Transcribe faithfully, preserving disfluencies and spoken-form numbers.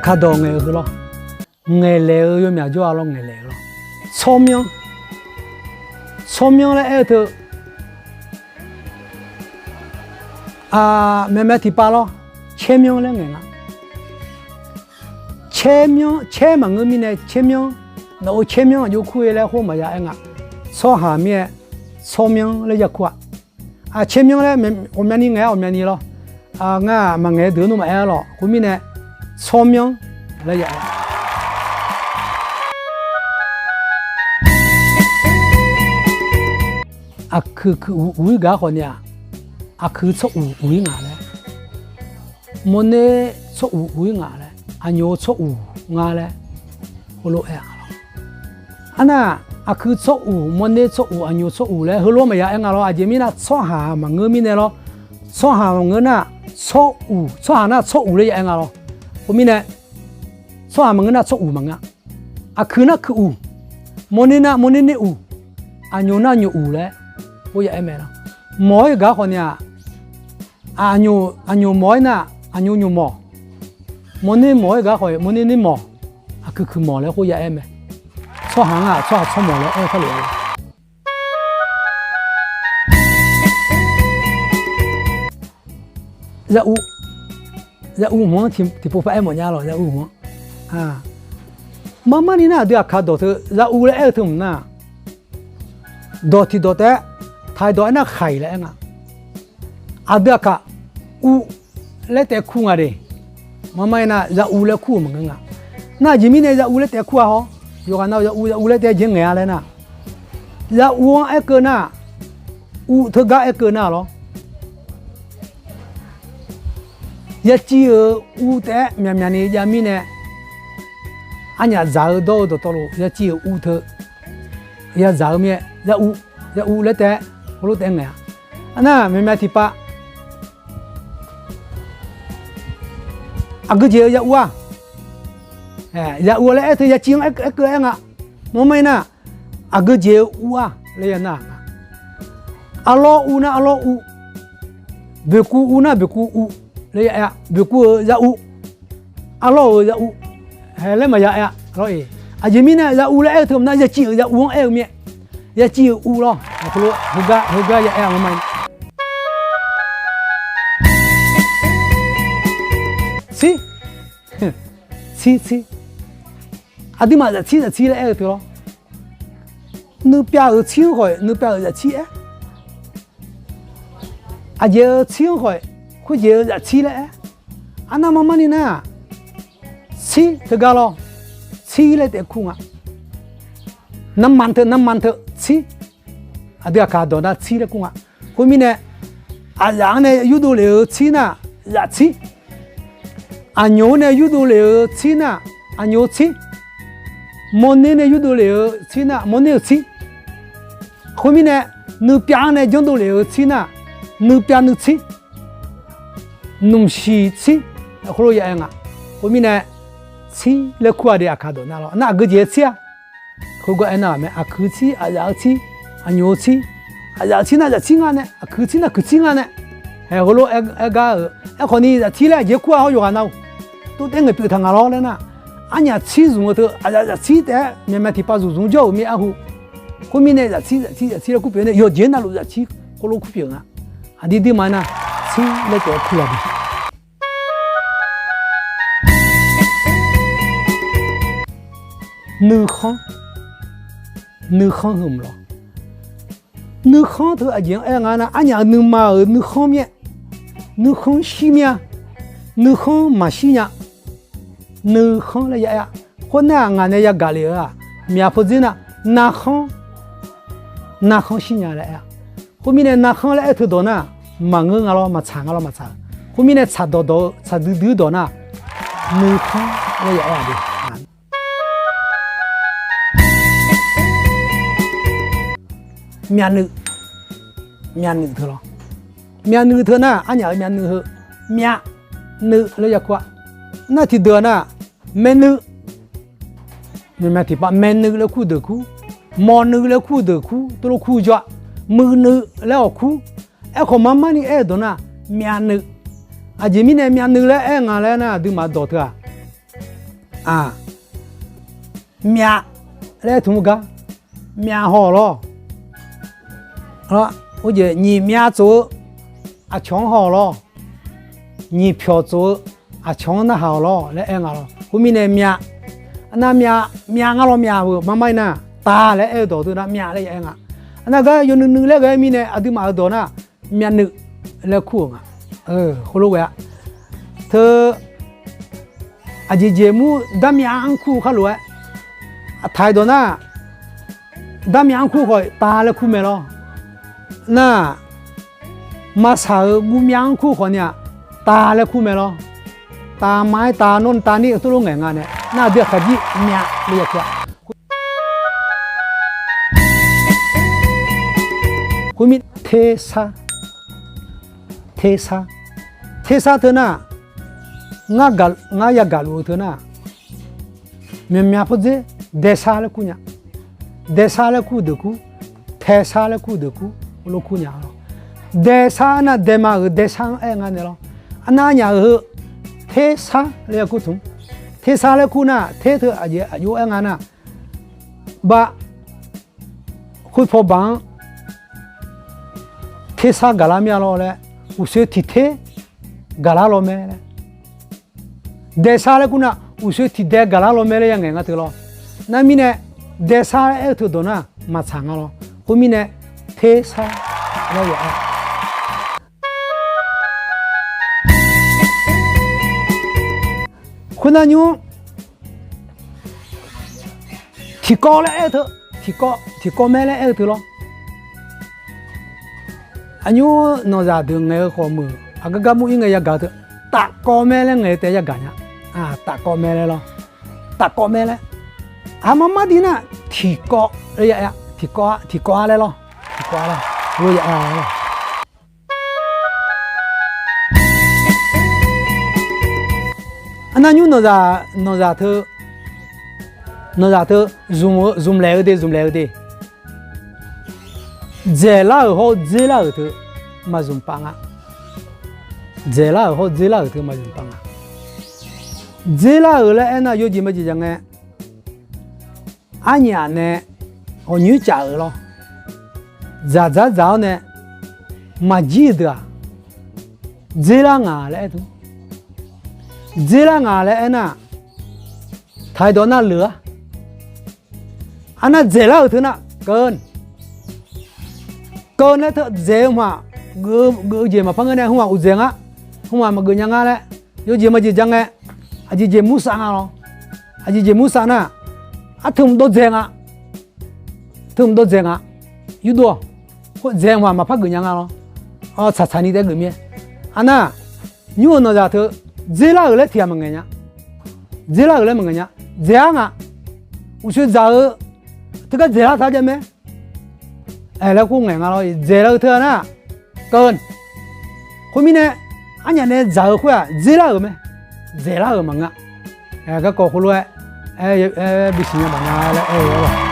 Kaqdawq ngaeq-eu heu lawr. Ngaeqlaeq-eu yawmyaq jawr-a lawr, ngaeqlaeq-eu lawr. Tsawrmyanr. Tsawrmyanr laer aer-eu teu, aqmyaqmya tiqpav lawr, caermyanr laer ngaeq nga. Caermyanr, caer maqngeur mirnae caermyanr, nawq-euq caermyanr aqjox kur-e laer khoer maqya aer nga. Tsawrhaq mir-aer, tsawrmyanr laer ya kur-a. Aq, caermyanr laer ghawqmyani ngaeq-a, ghawqmyani lawr. Ngar maqngaeq-eu deuq-anr nawr maqaer-a lawq. Khoermirnae, tsawrmyanr laer ya aer. Aqkuiq kuiq uq uq-ir gaq-ar khawf ni-aq, aqkuiq tsawr uq uq-ir nga laer, mawrner tsawr uq uq-ir nga laer, aqnyoq tsawr uq nga laer, heulof aer-a lawr. Arnar, aqkuiq tsawr uq, mawrner tsawr uq, aqnyoq tsawr uq laer heulof-aer maqya aer nga lawr. Aqjeq mirnae tsawrhaq maqngeur mirnae lawr. Tsawrhaq maqngeur nar, tsawr uq, tsawrhaq nar tsawr uq laer ya aer nga lawr. Khoermirnae, tsawrhaq maqngeur nar tsawr uq maqngeur-a. Aqkuiq nar kuiq uq, mawrner nar mawrner ner uq, aqnyoq nar nyoq uq laer, or ya aer mae lawr. Mawq-ir gaq-ar khawf ni-aq, aqnyoq mawq-aer nar, aqnyoq nyoq mawq. Mawrner mawq-aer gaq-ar khawf, mawrner ner mawq. Aqkuiq kuiq mawq laer khoer ya aer mae. Tsawrhaq-anr-aq tsawrhaq tsawr mawq laer aer-eu kar lef-a. Zaquv, zaquv hmq-anr tiqpov par aer mawf nya lawq, zaquv hmq-anr. Marmarni nar aqdui aqkaq dawq teu zaquv laer aer-eu teu hmq nar, dawq tiqdawq taef-aer, taq-iq dawq aernar khaiq laer aer nga. Aqdui aqkaq, uv laer taef kur nga de. Marmarni nar zaquv laer kur-euq maqngeur nga. Nar aqjeq mirnae zaquv laer taef kur-a haw. Yawqghaq nav zaquv zaquv laer taef-aer janr ngaeq-a laer nar, zaquv-anr aerkeuv nar, uv teugar aerkeuv nar lawr. Yaciv-euq uv taef-aer myaqmyaq ni jav mirnae, arnyaf dzaq-eu dawr-eu dawqtawvluf yaciv-euq uv teu yazaq-eu mir-aer, zaquv, zaquv laer taef-aer heulof taef-aer ngaeq-a. Arnar myaqmyaq tiqpav, aqgeujeq-eu zaquv-aq, zaquv laer aer teu yaciv-anr aerkeuv aer nga. Marmarni nar, aqgeujeq-eu uv-aq laer ya nar-a. Arlawr uv nar arlawr uv, boeqkuv uv nar boeqkuv uv laer ya aer-a. Boeqkuv-euq zaquv, arlawr-euq zaquv, hae laer maqya aer-a lawr-iq. Aqjeq mirnae zaquv laer aer-eu teu hmq nar yaciv-euq zaquv-anr aer-eu mir-aer, yaciv-euq uv lawr. Heulof heugar heugar ya aer-a marmarni. Tsir, tsir tsir. Aqduimaf zaftsir zaftsir laer aer-eu teu lawr. Nuipyav-euq tsir-anr khawf-iq nuipyav-euq zaftsir aer. Aqjeq-eu tsir-anr khawf-iq khoerjeq-eu zaftsir laer aer. Arnar marmarni nar, tsir teugar lawr, tsir laer taef kur nga. Narman teu narman teu tsir. Aqdui aqkaq dawq nar tsir laer kur nga. Khoermirnae, aqzaf-anr nae yurdov lef-eu tsir nar, zaftsir. Aqnyoq-anr nae yurdov lef-eu tsir nar, aqnyoq-eu tsir. Mawrner nae yurdov lef-eu tsir nar, mawrner-eu tsir. Khoermirnae, nuipyav-anr nae janrdov lef-eu tsir nar, nuipyav nuitsir, nmqshiq tsir, khoerlof ya aer nga. Khoermirnae, tsir laer kur-a de aqkaq dawq nar lawr. Nar aqgeujeq-eu tsir-a. Khoergar aernar-aq mae, aqkuiq tsir, aqzaf-eu tsir, aqnyoq-eu tsir. Aqzaf-eu tsir nar zaftsir nga nae, aqkuiq tsir nar kuiqtsir nga nae, hae heulof aer gar-euq aerkhawf ni zaftsir laer aqjeq kur-a haw yawqghaq nav-eu. Tov taef ngaeq pyeuf taq ngaq lawr laer nar, arnyaf tsir zmq-eu teu aqzaf zaftsir taef-aer myaqmyaq tiqpav zmq zmq jawr-euq mir arhu. Khoermirnae zaftsir zaftsir zaftsir laer kur pyeuf nae yawqjeq navluf zaftsir khoerlof kur pyeuf nga. Aqdir dir ma nar, tsir laer taef-aer kur ya de. Nuikhanr, nuikhanr heu mq lawr. Nuikhanr teu aqjeq-anr aer nga nar, arnyaf-euq nuima-euq nuikhanr mir-aer, nuikhanr shir mir-a, nuikhanr maqshir nya. Nuikhanr laer ya aer-a. Khoernar-aq ngaq nae yagaq lef-eu-aq, myaq peudzer nar, narkhanr, narkhanr shir nya laer aer-a. Khoermirnae narkhanr laer aer teu dawq nar, maqngeur nga lawr maqtsaq nga lawr maqtsaq-eu. Khoermirnae tsaq dawqdawq-eu tsaq duidui-eu dawq nar, nuikhanr laer ya aer-a de. Myavnuiv, myavnuiv teu lawr. Myavnuiv teu nar, arnyaf-euq myavnuiv heu, myavnuiv laer ya kur-a. Nar tiqdeuq-aq nar, maeqnuiv, myavnuiv tiqpav maeqnuiv laer kur deuq kur, mawqnuiv laer kur deuq kur, teulof kur jawr-a. Muiqnuiv laer awq kur. Aerkhawf marmarni aer-eu dawq nar, myavnuiv. Aqjeq mirnae myavnuiv laer aer nga laer nar, aqduimaf dawq teu-aq, Aq, myav laer aer tmq gar, myav haw-awq lawr. Aqjeq nyiq myav tsof-eu aqcawq-anr haw-awq lawr. Nyiq pyawq tsof-eu aqcawq-anr narhaq-awq lawr laer aer nga lawr. Khoermirnae myav, arnav myav, myav ngar lawr myav-eu mar mar-ir nar, taq laer aer-eu dawq teu nar myav laer ya aer nga. Arnav gar yawnuiv nuiv laer ghae-aer mirnae aqduimaf-euq dawq nar, myavnuiv laer kur-euq nga. Khoerlof ghae-a. Teu, aqjeq jeq mur darmyav-anr kur-eu khar lof-aer, taq-iq dawq nar, darmyav-anr kur khawf taq laer kur mae lawr. Nar, maqsaq-euq guvmyav-anr kur khawf ni-aq, taq laer kur mae lawr. Taq ma-aer taq nawr taq nir-eu teulof ngaeq nga nae nar, aqdui aqkaq jir myav le ya teu-a. Khoermir tersar, tersar, tersar teu nar, ngar yagaq luf-eu teu nar, myaqmyaq pawdzer, daesar laer kur nya. Daesar laer kur deuq kur, taesar laer kur deuq kur, lof kur nya lawr. Daesar nar daema-euq daesar-anr aer nga nae lawr. Arnav nyaf-euq heu, tersar laer ya kur tmq. Tersar laer kur nar, ter teu aqjeq aqjox aer nga nar, bav, khoerpaw baq-anr tersar gaqlar mir-a lawr laer, uqshoe tiqter gaqlar law mae laer. Daesar laer kur nar, uqshoe tiqdae gaqlar law mae laer ya ngaeq nga teu lawr. Nar mirnae, daesar laer aer-eu teu dawq nar maqtsaq nga lawr. Khoermirnae, tersar laer ya aer. Khoernar nymr, tiqkawv laer aer-eu teu, tiqkawv, tiqkawv mae laer aer-eu teu lawr. Aqnymr nawqzaq deuq ngaeq-eu khawf meuq, aqgar gar mur-ir ngae yagaq-eu teu, tafkawv mae laer ngaeq-eu taef yagaq nya. Tafkawv mae laer lawr. Tafkawv mae laer. Aqma mar dir nar, tiqkawv laer ya aer-a, tiqkawv-a, tiqkawv-a laer lawr. Tiqkawv-a laer, lof ya aer-a lawr. Arnav nymr nawqzaq, nawqzaq teu, nawqzaq teu, zmq-eu, zmqlaeq-eu de, zmqlaeq-eu de. Dzaeqlar-euq hawr-eu dzerlar-euq teu maqzmq pav nga. Dzaeqlar-euq hawr-eu dzerlar-euq teu maqzmq pav nga. Dzerlar-euq laer aernar, yawjeq majeq ja ngae, arnyaf nae ghawqnyoer caf-euq lawr. Dzaqdzaq dzaq-awr nae maqjir-eu deuq-aq, dzerlar nga laer aer teu. Dzerlar nga laer aernar, taq-iq dawq nar leuq-ar. Arnar dzaeqlar-euq teu nar, keuvni, keuvni laer teu dzaeq-eu hmq-aq, geuf-eu jeq maqpar ngeur nae hmq-aq uqdzaeq nga, hmq-aq maqgeuf nya nga laer, yawjeq majeq ja ngae, aqjeq jeq mursav nga lawr. Aqjeq jeq mursav nar, arteu mq dawv dzaeq nga, teu mq dawv dzaeq nga, yurdov-awq, khoerdzaeq hmq-aq maqpar geuf nya nga lawr. Tsaqtsaq ni taef-aer geuf mir-aer. Arnar, nymr-euq nawqzaq teu, dzerlar-euq laer tiq ghaq maqngaeq nya. Dzerlar-euq laer maqngaeq nya. Dzaeq-ar nga. Uqshoe dzaq-eu teugar dzaeqlar taq jav mae. Aer laer khoer ngaeq nga lawr. Dzaeqlar-eu teu-a nar, keuvni. Khoermirnae, arnyaf nae dzaq-eu khoer-aq dzerlar-euq mae. Dzaeqlar-euq maqngeur-a. Garkawv khoerlof-aer, aer, bisiq nya baq nya laer aer-eu lawr.